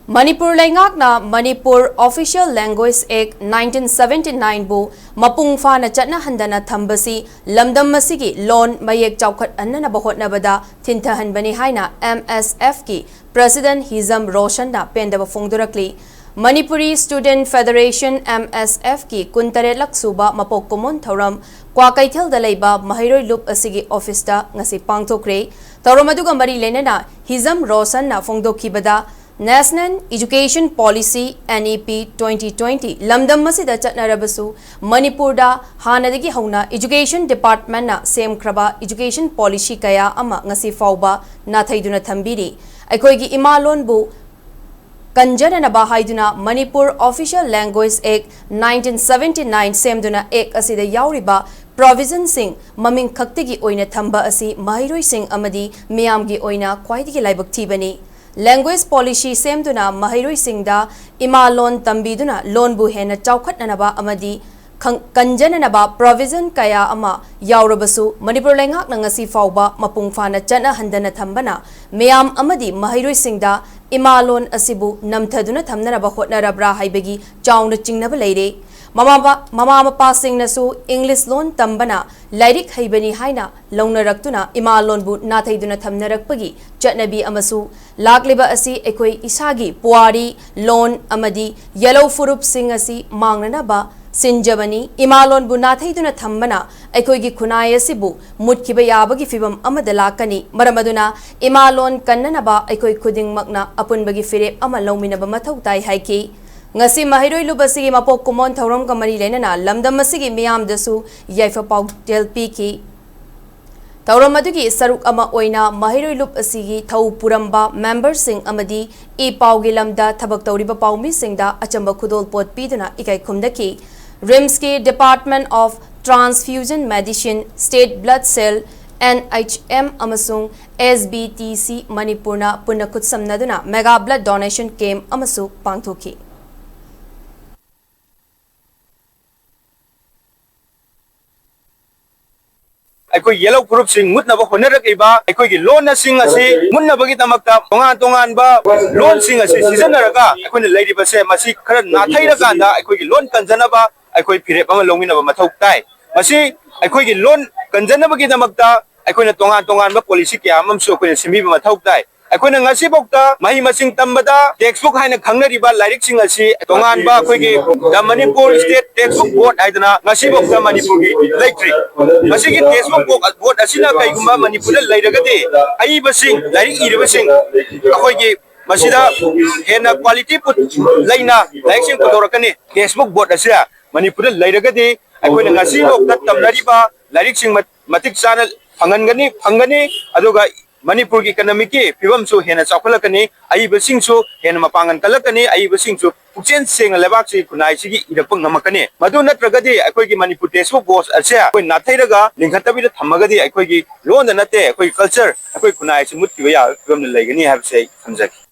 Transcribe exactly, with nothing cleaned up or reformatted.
ꯃꯅꯤꯄꯨꯔ ꯂꯩꯉꯥꯛꯅ Manipur Official Language Act nineteen seventy nine ꯕꯨ ꯃꯄꯨꯡ ꯐꯥꯅ ꯆꯠꯅꯍꯟꯗꯅ ꯊꯝꯕꯁꯤ ꯂꯝꯗꯝ ꯑꯁꯤꯒꯤ ꯂꯣꯟ ꯃꯌꯦꯛ ꯆꯥꯎꯈꯠꯍꯟꯅꯅꯕ ꯍꯣꯠꯅꯕꯗ ꯊꯤꯟꯊꯍꯟꯕꯅꯤ ꯍꯥꯏꯅ M S F ꯀꯤ President ꯍꯤꯖꯝ ꯔꯣꯁꯟꯅ ꯄꯦꯟꯗꯕ ꯐꯣꯡꯗꯣꯔꯛꯂꯤ꯫ Manipuri Student Federation, M S F ꯀꯤ ꯀꯨꯟꯇꯔꯦꯠꯂꯛ ꯁꯨꯕ ꯃꯄꯣꯛ ꯀꯨꯝꯑꯣꯟ ꯊꯧꯔꯝ ꯀ꯭ꯋꯥꯀꯩꯊꯦꯜꯗ ꯂꯩꯕ ꯃꯍꯩꯔꯣꯏ ꯂꯨꯞ ꯑꯁꯤꯒꯤ office ꯇ ꯉꯁꯤ ꯄꯥꯡꯊꯣꯛꯈ꯭ꯔꯦ꯫ ꯊꯧꯔꯝ ꯑꯗꯨꯒ ꯃꯔꯤ ꯂꯩꯅꯅ ꯍꯤꯖꯝ ꯔꯣꯁꯟꯅ ꯐꯣꯡꯗꯣꯛꯈꯤꯕꯗ, National Education Policy, N E P, twenty twenty ꯂꯝꯗꯝ ꯑꯁꯤꯗ ꯆꯠꯅꯔꯕꯁꯨ, ꯃꯅꯤꯄꯨꯔꯗ ꯍꯥꯟꯅꯗꯒꯤ ꯍꯧꯅ Education Department ꯅ ꯁꯦꯝꯈ꯭ꯔꯕ education policy ꯀꯌꯥ ꯑꯃ ꯉꯁꯤ ꯐꯥꯎꯕ ꯅꯥꯊꯩꯗꯨꯅ ꯊꯝꯕꯤꯔꯤ꯫ ꯑꯩꯈꯣꯏꯒꯤ ꯏꯃꯥ ꯂꯣꯟꯕꯨ ꯀꯟꯖꯅꯅꯕ ꯍꯥꯏꯗꯨꯅ Manipur Official Language Act nineteen seventy nine ꯁꯦꯝꯗꯨꯅ Act ꯑꯁꯤꯗ ꯌꯥꯎꯔꯤꯕ provision ꯁꯤꯡ ꯃꯃꯤꯡ ꯈꯛꯇꯒꯤ ꯑꯣꯏꯅ ꯊꯝꯕ ꯑꯁꯤ ꯃꯍꯩꯔꯣꯏꯁꯤꯡ ꯑꯃꯗꯤ ꯃꯤꯌꯥꯝꯒꯤ ꯑꯣꯏꯅ ꯈ꯭ꯋꯥꯏꯗꯒꯤ ꯂꯥꯏꯕꯛ ꯊꯤꯕꯅꯤ꯫ Language policy ꯁꯦꯝꯗꯨꯅ ꯃꯍꯩꯔꯣꯏꯁꯤꯡꯗ ꯏꯃꯥ ꯂꯣꯟ ꯇꯝꯕꯤꯗꯨꯅ ꯂꯣꯟꯕꯨ ꯍꯦꯟꯅ ꯆꯥꯎꯈꯠꯅꯅꯕ ꯑꯃꯗꯤ ꯈꯪ-, ꯀꯟꯖꯅꯅꯕ provision ꯀꯌꯥ ꯑꯃ ꯌꯥꯎꯔꯕꯁꯨ, ꯃꯅꯤꯄꯨꯔ ꯂꯩꯉꯥꯛꯅ ꯉꯁꯤ ꯐꯥꯎꯕ ꯃꯄꯨꯡ ꯐꯥꯅ ꯆꯠꯅꯍꯟꯗꯅ ꯊꯝꯕꯅ ꯃꯤꯌꯥꯝ ꯑꯃꯗꯤ ꯃꯍꯩꯔꯣꯏꯁꯤꯡꯗ ꯏꯃꯥ ꯂꯣꯟ ꯑꯁꯤꯕꯨ ꯅꯝꯊꯗꯨꯅ ꯊꯝꯅꯅꯕ ꯍꯣꯠꯅꯔꯕ꯭ꯔꯥ ꯍꯥꯏꯕꯒꯤ ꯆꯥꯎꯅ ꯆꯤꯡꯅꯕ ꯂꯩꯔꯦ꯫ ꯃꯃꯥ ꯃꯄꯥ-, ꯃꯃꯥ ꯃꯄꯥꯁꯤꯡꯅꯁꯨ English ꯂꯣꯟ ꯇꯝꯕꯅ ꯂꯥꯏꯔꯤꯛ ꯍꯩꯕꯅꯤ ꯍꯥꯏꯅ ꯂꯧꯅꯔꯛꯇꯨꯅ ꯏꯃꯥ ꯂꯣꯟꯕꯨ ꯅꯥꯊꯩꯗꯨꯅ ꯊꯝꯅꯔꯛꯄꯒꯤ ꯆꯠꯅꯕꯤ ꯑꯃꯁꯨ ꯂꯥꯛꯂꯤꯕ ꯑꯁꯤ ꯑꯩꯈꯣꯏ ꯏꯁꯥꯒꯤ ꯄꯨꯋꯥꯔꯤ, ꯂꯣꯟ ꯑꯃꯗꯤ ꯌꯦꯜꯍꯧ ꯐꯨꯔꯨꯞꯁꯤꯡ ꯑꯁꯤ ꯃꯥꯡꯅꯅꯕ ꯁꯤꯟꯖꯕꯅꯤ꯫ ꯏꯃꯥ ꯂꯣꯟꯕꯨ ꯅꯥꯊꯩꯗꯨꯅ ꯊꯝꯕꯅ ꯑꯩꯈꯣꯏꯒꯤ ꯈꯨꯟꯅꯥꯏ ꯑꯁꯤꯕꯨ ꯃꯨꯠꯈꯤꯕ ꯌꯥꯕꯒꯤ ꯐꯤꯚꯝ ꯑꯃꯗ ꯂꯥꯛꯀꯅꯤ꯫ ꯃꯔꯝ ꯑꯗꯨꯅ ꯏꯃꯥ ꯂꯣꯟ ꯀꯟꯅꯅꯕ ꯑꯩꯈꯣꯏ ꯈꯨꯗꯤꯡꯃꯛꯅ ꯑꯄꯨꯟꯕꯒꯤ ꯐꯤꯔꯦꯞ ꯑꯃ ꯂꯧꯃꯤꯟꯅꯕ ꯃꯊꯧ ꯇꯥꯏ ꯍꯥꯏꯈꯤ꯫ ꯉꯁꯤ ꯃꯍꯩꯔꯣꯏ ꯂꯨꯞ ꯑꯁꯤꯒꯤ ꯃꯄꯣꯛ ꯀꯨꯝꯑꯣꯟ ꯊꯧꯔꯝꯒ ꯃꯔꯤ ꯂꯩꯅꯅ ꯂꯝꯗꯝ ꯑꯁꯤꯒꯤ ꯃꯤꯌꯥꯝꯗꯁꯨ ꯌꯥꯏꯐ ꯄꯥꯎꯖꯦꯜ ꯄꯤꯈꯤ꯫ ꯊꯧꯔꯝ ꯑꯗꯨꯒꯤ ꯁꯔꯨꯛ ꯑꯃ ꯑꯣꯏꯅ ꯃꯍꯩꯔꯣꯏ ꯂꯨꯞ ꯑꯁꯤꯒꯤ ꯊꯧ ꯄꯨꯔꯝꯕ member ꯁꯤꯡ ꯑꯃꯗꯤ ꯏ ꯄꯥꯎꯒꯤ ꯂꯝꯗ ꯊꯕꯛ ꯇꯧꯔꯤꯕ ꯄꯥꯎꯃꯤꯁꯤꯡꯗ ꯑꯆꯝꯕ ꯈꯨꯗꯣꯜꯄꯣꯠ ꯄꯤꯗꯨꯅ ꯏꯀꯥꯏ ꯈꯨꯝꯅꯈꯤ꯫ RIMS ꯀꯤ Department of Transfusion Medicine, State Blood Cell, N H M ꯑꯃꯁꯨꯡ S B T C ꯃꯅꯤꯄꯨꯔꯅ ꯄꯨꯟꯅ ꯈꯨꯠꯁꯝꯅꯗꯨꯅ mega blood donation camp ꯑꯃꯁꯨ ꯄꯥꯡꯊꯣꯛꯈꯤ꯫ ꯑꯩꯈꯣꯏ ꯌꯦꯂꯧ ꯐꯨꯔꯨꯞꯁꯤꯡ ꯃꯨꯠꯅꯕ ꯍꯣꯠꯅꯔꯛꯂꯤꯕ ꯑꯩꯈꯣꯏꯒꯤ ꯂꯣꯟꯅꯁꯤꯡ ꯑꯁꯤ ꯃꯨꯠꯅꯕꯒꯤꯗꯃꯛꯇ ꯇꯣꯉꯥꯟ ꯇꯣꯉꯥꯟꯕ ꯂꯣꯟꯁꯤꯡ ꯑꯁꯤ ꯁꯤꯖꯤꯟꯅꯔꯒ ꯑꯩꯈꯣꯏꯅ ꯂꯩꯔꯤꯕꯁꯦ, ꯃꯁꯤ ꯈꯔ ꯅꯥꯊꯩꯔꯀꯥꯟꯗ ꯑꯩꯈꯣꯏꯒꯤ ꯂꯣꯟ ꯀꯟꯖꯅꯕ ꯑꯩꯈꯣꯏ ꯐꯤꯔꯦꯞ ꯑꯃ ꯂꯧꯃꯤꯟꯅꯕ ꯃꯊꯧ ꯇꯥꯏ꯫ ꯃꯁꯤ ꯑꯩꯈꯣꯏꯒꯤ ꯂꯣꯟ ꯀꯟꯖꯅꯕꯒꯤꯗꯃꯛꯇ ꯑꯩꯈꯣꯏꯅ ꯇꯣꯉꯥꯟ ꯇꯣꯉꯥꯟꯕ ꯄꯣꯂꯤꯁꯤ ꯀꯌꯥ ꯑꯃꯁꯨ ꯑꯩꯈꯣꯏꯅ ꯁꯦꯝꯕꯤꯕ ꯃꯊꯧ ꯇꯥꯏ꯫ ꯑꯩꯈꯣꯏꯅ ꯉꯁꯤꯐꯥꯎꯗ ꯃꯍꯩ ꯃꯁꯤꯡ ꯇꯝꯕꯗ ꯇꯦꯛꯁꯕꯨꯛ ꯍꯥꯏꯅ ꯈꯪꯅꯔꯤꯕ ꯂꯥꯏꯔꯤꯛꯁꯤꯡ ꯑꯁꯤ ꯇꯣꯉꯥꯟꯕ ꯑꯩꯈꯣꯏꯒꯤ The Manipur State Textbook Board ꯍꯥꯏꯗꯅ ꯉꯁꯤꯐꯥꯎꯗ ꯃꯅꯤꯄꯨꯔꯒꯤ ꯂꯩꯇ꯭ꯔꯤ꯫ ꯃꯁꯤꯒꯤ ꯇꯦꯛꯁꯕꯨꯛ ꯕꯣꯔꯗ ꯑꯁꯤꯅ ꯀꯩꯒꯨꯝꯕ ꯃꯅꯤꯄꯨꯔꯗ ꯂꯩꯔꯒꯗꯤ ꯑꯏꯕꯁꯤꯡ, ꯂꯥꯏꯔꯤꯛ ꯏꯔꯤꯕꯁꯤꯡ ꯑꯩꯈꯣꯏꯒꯤ ꯃꯁꯤꯗ ꯍꯦꯟꯅ ꯀ꯭ꯋꯥꯂꯤꯇꯤ ꯂꯩꯅ ꯂꯥꯏꯔꯤꯛꯁꯤꯡ ꯄꯨꯊꯣꯔꯛꯀꯅꯤ꯫ ꯇꯦꯛꯁꯕꯨꯛ ꯕꯣꯔꯗ ꯑꯁꯤ ꯃꯅꯤꯄꯨꯔꯗ ꯂꯩꯔꯒꯗꯤ ꯑꯩꯈꯣꯏꯅ ꯉꯁꯤꯐꯥꯎꯗ ꯇꯝꯅꯔꯤꯕ ꯂꯥꯏꯔꯤꯛꯁꯤꯡ ꯃ-, ꯃꯇꯤꯛ ꯆꯥꯅ ꯐꯪꯍꯟꯒꯅꯤ, ꯐꯪꯒꯅꯤ, ꯑꯗꯨꯒ ꯃꯅꯤꯄꯨꯔꯒꯤ ꯏꯀꯅꯣꯃꯤꯛꯀꯤ ꯐꯤꯕꯝꯁꯨ ꯍꯦꯟꯅ ꯆꯥꯎꯈꯠꯂꯛꯀꯅꯤ, ꯑꯏꯕꯁꯤꯡꯁꯨ ꯍꯦꯟꯅ ꯃꯄꯥꯡꯒꯜ ꯀꯜꯂꯛꯀꯅꯤ, ꯑꯏꯕꯁꯤꯡꯁꯨ ꯄꯨꯛꯆꯦꯜ ꯁꯦꯡꯅ ꯂꯩꯕꯥꯛꯁꯤ ꯈꯨꯟꯅꯥꯏꯁꯤꯒꯤ ꯏꯔꯛꯄ ꯉꯝꯃꯛꯀꯅꯤ꯫ ꯃꯗꯨ ꯅꯠꯇ꯭ꯔꯒꯗꯤ ꯑꯩꯈꯣꯏꯒꯤ ꯃꯅꯤꯄꯨꯔ ꯇꯦꯛꯁꯕꯨꯛ ꯕꯣꯔꯗ ꯑꯁꯦ ꯑꯩꯈꯣꯏ ꯅꯥꯊꯩꯔꯒ ꯂꯤꯡꯈꯠꯇꯕꯤꯗ ꯊꯝꯃꯒꯗꯤ ꯑꯩꯈꯣꯏꯒꯤ ꯂꯣꯟꯗ ꯅꯠꯇꯦ, ꯑꯩꯈꯣꯏ ꯀꯜꯆꯔ, ꯑꯩꯈꯣꯏ ꯈꯨꯟꯅꯥꯏ ꯑꯁꯤ ꯃꯨꯠꯈꯤꯕ ꯌꯥꯕꯒꯤ ꯐꯤꯕꯝꯗ ꯂꯩꯒꯅꯤ ꯍꯥꯏꯕꯁꯦ ꯑꯩ ꯊꯝꯖꯒꯦ꯫